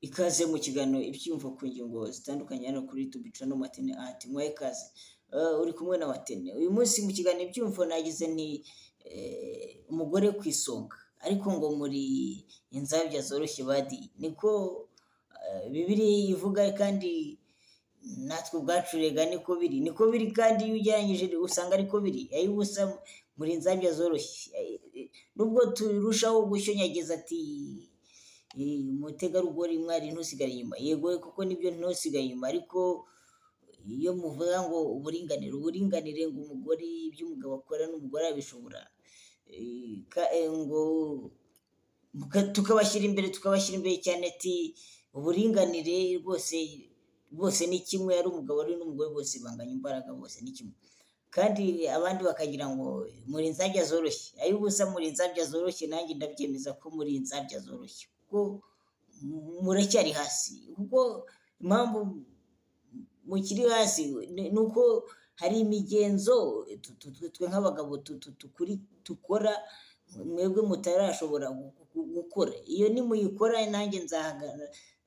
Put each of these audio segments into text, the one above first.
Ikaze mu kiganiro ibyiyumvo ku ngingo zitandukanye hano kuri YouTube channel Matene Art. Mwahe ikaze. Uri kumwe na Matene. Uyu munsi mu kiganiro ibyiyumvo nagize nti umugore ku isonga, ariko ngo muri inzabya zoroshye badi. Niko Bibiliya ivuga, kandi natwe ubwacu rega niko biri. Niko biri, kandi iyo ugereranyije usanga ariko biri. Ay'ubusa muri inzabya zoroshye. Nubwo turushaho gushyonyagiza ati umutegarugori mwari ntusigare inyuma, yego kuko nibyo ntusigare inyuma, ariko iyo muvuga ngo uburinganire, uburinganire ngo umugore ibyo umugabo akora n'umugore arabishobora, ngo tukabashyira imbere, tukabashyira imbere cyane ati uburinganire rwose bose ni kimwe, ari umugabo ari n'umugore bose banganya imbaraga, bose ni kimwe. Kandi abandi bakagira ngo muri inzabya zoroshye, ay'ubusa muri inzabya zoroshye, nanjye ndabyemeza ko muri inzabya zoroshye, kuko muracyari hasi. Kuko impamvu mukiri hasi ni uko hari imigenzo twe nk'abagabo dukora mwebwe mutarashobora gukora. Iyo nimuyikora nanjye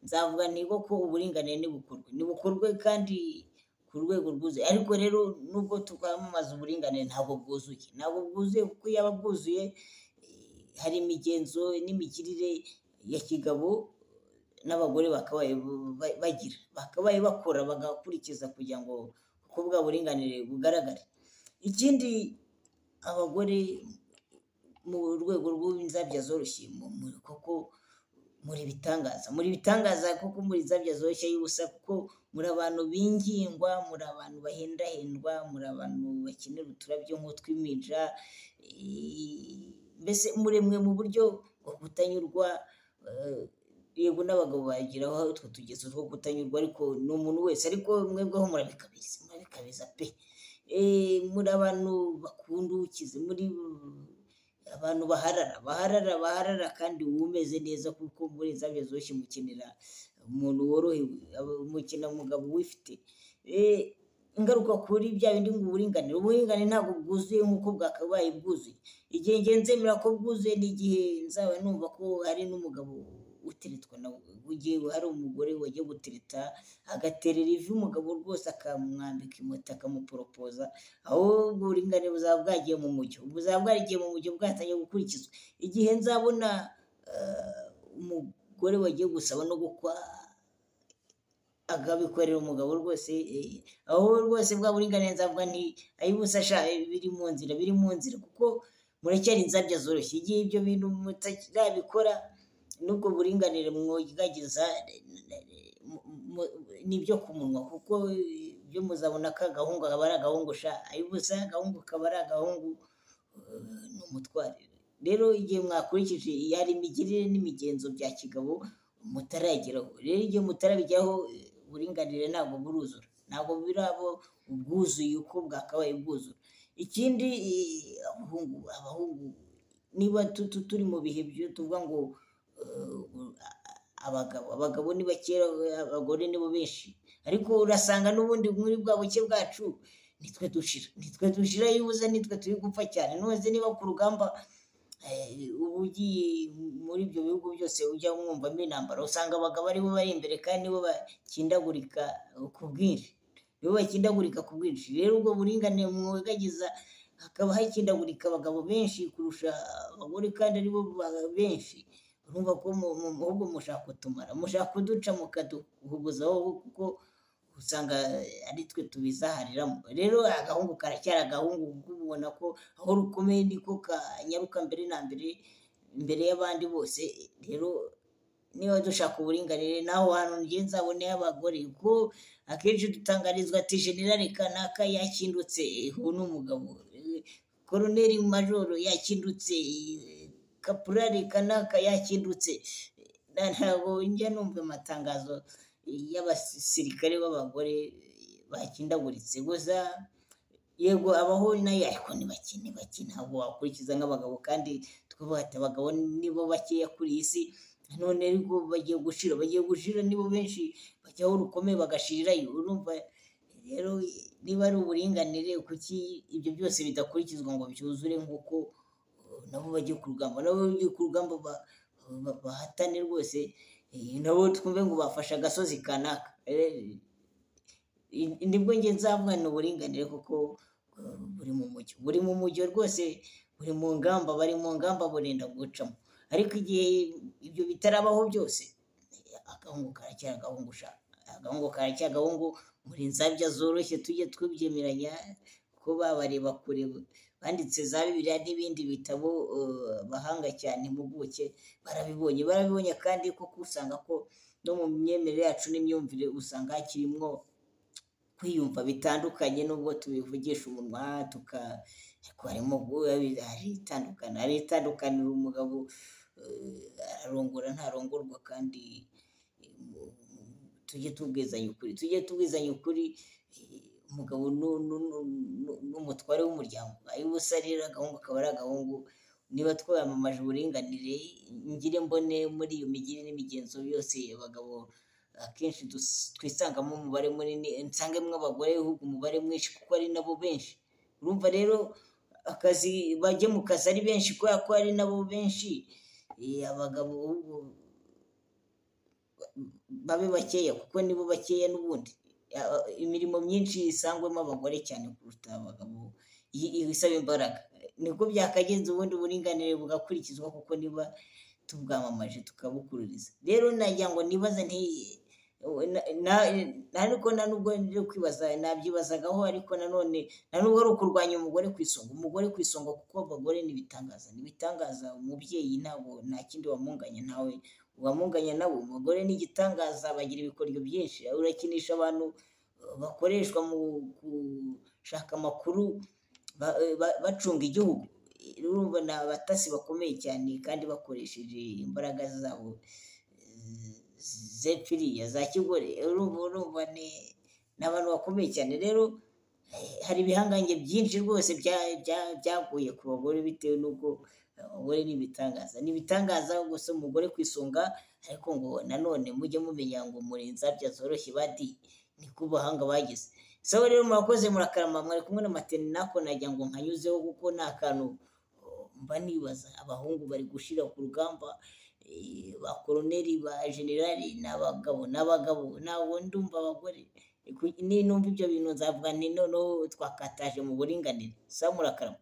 nzavuga nti koko uburinganire nibukorwe, nibukorwe kandi ku rwego rwuzuye. Ariko rero nubwo twamamaza uburinganire ntabwo bwuzuye, ntabwo bwuzuye, kuko yaba bwuzuye hari imigenzo n'imigirire ya kigabo n'abagore bakabaye bagira, bakabaye bakora bagakurikiza kugira ngo kuko bwa buringanire bugaragare. Ikindi, abagore mu rwego rw'inzabya zoroshye, koko muri ibitangaza, muri ibitangaza kuko muri inzabya zoroshye y'ubusa, kuko muri abantu bingingwa, muri abantu bahendahendwa, muri abantu bakenera uturabyo nk'utw'impinja, mbese muremwe mu buryo bwo kutanyurwa. Yego n'abagabo bagiraho utwo tugeso two kutanyurwa, ariko ni umuntu wese, ariko mwebweho murabikabiza, murabikabiza pe. Muri abantu bakunda ukize, muri abantu baharara, baharara, baharara, kandi umeze neza, kuko muri inzabya zoroshye mukenera umuntu worohewe, mukenera umugabo wifite. Ingaruka kuri bya bindi ngo uburinganire, uburinganire ntabwo bwuzuye nk'uko bwakabaye bwuzuye. Igihe nge nzemera ko bwuzuye ni igihe nzaba numva ko hari n'umugabo uteretwa nawe, igihe hari umugore wagiye gutereta agaterera ivi umugabo rwose akamwambika impeta akamuporopoza, aho uburinganire buzaba bwagiye mu mujyo, buzaba bwaragiye mu mujyo bwatangiye gukurikizwa. Igihe nzabona umugore wagiye gusaba no gukwa akabikorera umugabo rwose, aho rwose bwa buringanire nzavuga nti ay'ubusa sha, biri mu nzira, biri mu nzira, kuko muracyari inzabya zoroshye. Igihe ibyo bintu mutarabikora n'ubwo buringanire mwogagiza nibyo ku munwa, kuko ibyo muzabona ko agahungu kaba ari agahungu sha, ay'ubusa agahungu kaba ari agahungu, ni umutware. Rero igihe mwakurikije hari imigirire n'imigenzo bya kigabo mutarageraho, rero igihe mutarabigeraho uburinganire ntabwo buruzura, ntabwo biraba ubwuzuye uko bwakabaye bwuzura. Ikindi, abahungu, abahungu niba turi mu bihe byo tuvuga ngo abagabo, abagabo ni bakeya, abagore nibo benshi, ariko urasanga n'ubundi muri bwa buke bwacu nitwe dushira, nitwe dushira y'ubusa, nitwe turi gupfa cyane. Ntuzi niba ku rugamba uba ugiye muri ibyo bihugu byose ujya mwumvamo intambara, usanga abagabo aribo bari imbere kandi nibo bakindagurika ku bwinshi, nibo bakindagurika ku bwinshi. Rero ubwo buringanire mwogagiza hakaba hakindagurika abagabo benshi kurusha abagore kandi aribo benshi, urumva ko ahubwo mushaka kutumara, mushaka kuduca mukaduhuguzaho, kuko usanga ari twe tubizahariramo. Rero agahungu karacyari agahungu, kuko ubona ko aho rukomeye niko kanyaruka mbere na mbere imbere y'abandi bose. Rero niba dushaka uburinganire naho hantu nge nzaboneyo abagore, kuko akenshi dutangarizwa ati generale kanaka yakindutse, ubu ni umugabo, koroneri majoro yakindutse, kapurari kanaka yakindutse. Ntabwo njya numva amatangazo y'abasirikare b'abagore bakindaguritse gusa, yego abaho nayo, ariko ni bake, ni bake, ntabwo wakurikiza nk'abagabo, kandi twavuga ati abagabo nibo bakeya kuri iyi si, none ariko bagiye gushira, bagiye gushira, nibo benshi bajyaho rukomeye bagashirirayo. Urumva rero niba ari uburinganire, kuki ibyo byose bidakurikizwa ngo byuzure nk'uko nabo bagiye ku rugamba, nabo bagiye ku rugamba bahatane rwose. Nabo twumve ngo bafashe agasozi kanaka. Nibwo njye nzavuga ni uburinganire kuko buri mu mujyo, buri mu mujyo rwose, buri mu ngamba, bari mu ngamba burenda gucamo. Ariko igihe ibyo bitarabaho byose, agahungu karacyari agahungu sha, agahungu karacyari agahungu, muri nzabya zoroshye tujye tubyemeranya ko babareba kure banditse za Bibiliya n'ibindi bitabo, abahanga cyane impuguke barabibonye, kandi koko usanga ko no mu myemerere yacu n'imyumvire usanga hakirimwo kwiyumva bitandukanye, nubwo tubivugisha umunwa ariko harimo hari itandukaniro, umugabo ararongora ntarongorwa, kandi tujye tubwizanya ukuri, tujye tubwizanya ukuri, umugabo n'umutware w'umuryango, ay'ubusa rero agahungu akaba ari agahungu. Niba twamamaje uburinganire, ngire mbone muri iyo migire n'imigenzo yose abagabo akenshi twisangamo umubare munini, nsangemo abagore ahubwo umubare mwinshi kuko ari nabo benshi. Urumva rero akazi bajye mu kazi ari benshi kubera ko ari nabo benshi, abagabo babe bakeya kuko nibo bakeya n'ubundi. Imirimo myinshi isangwamo abagore cyane kuruta abagabo, isaba imbaraga. Niko byakagenze ubundi uburinganire bugakurikizwa kuko niba tubwamamaje tukabukururiza. Rero nagira ngo nibaze nti ariko nta nubwo ndi kwibaza, nabyibazagaho, ariko nanone nta nubwo ari ukurwanya umugore ku isonga, umugore ku isonga kuko abagore ni ibitangaza, ni ibitangaza. Umubyeyi ntabwo nta kindi wamunganya, ntawe wamunganya nawe. Umugore ni igitangaza, bagira ibikoryo byinshi, urakinisha abantu bakoreshwa mu gushaka amakuru bacunga igihugu. Urumva ni abatasi bakomeye cyane kandi bakoresheje imbaraga zabo zepfiriya za kigore. Urumva ni abantu bakomeye cyane. Rero hari ibihangange byinshi rwose byaguye ku bagore bitewe n'uko abagore ni ibitangaza, ni ibitangaza gusa umugore ku isonga. Ariko ngo nanone mujye mumenya ngo muri inzabya zoroshye badi, niko abahanga bagize. Sawa rero murakoze, murakarama, mwari kumwe na Matene, nako nagira ngo nkanyuzeho kuko ni akantu mba nibaza. Abahungu bari gushira ku rugamba, ba koroneri, ba generali, n'abagabo n'abagabo, ntabwo ndumva abagore. Ninumva ibyo bintu nzavuga nti noneho twakataje mu buringanire. Sawa murakarama.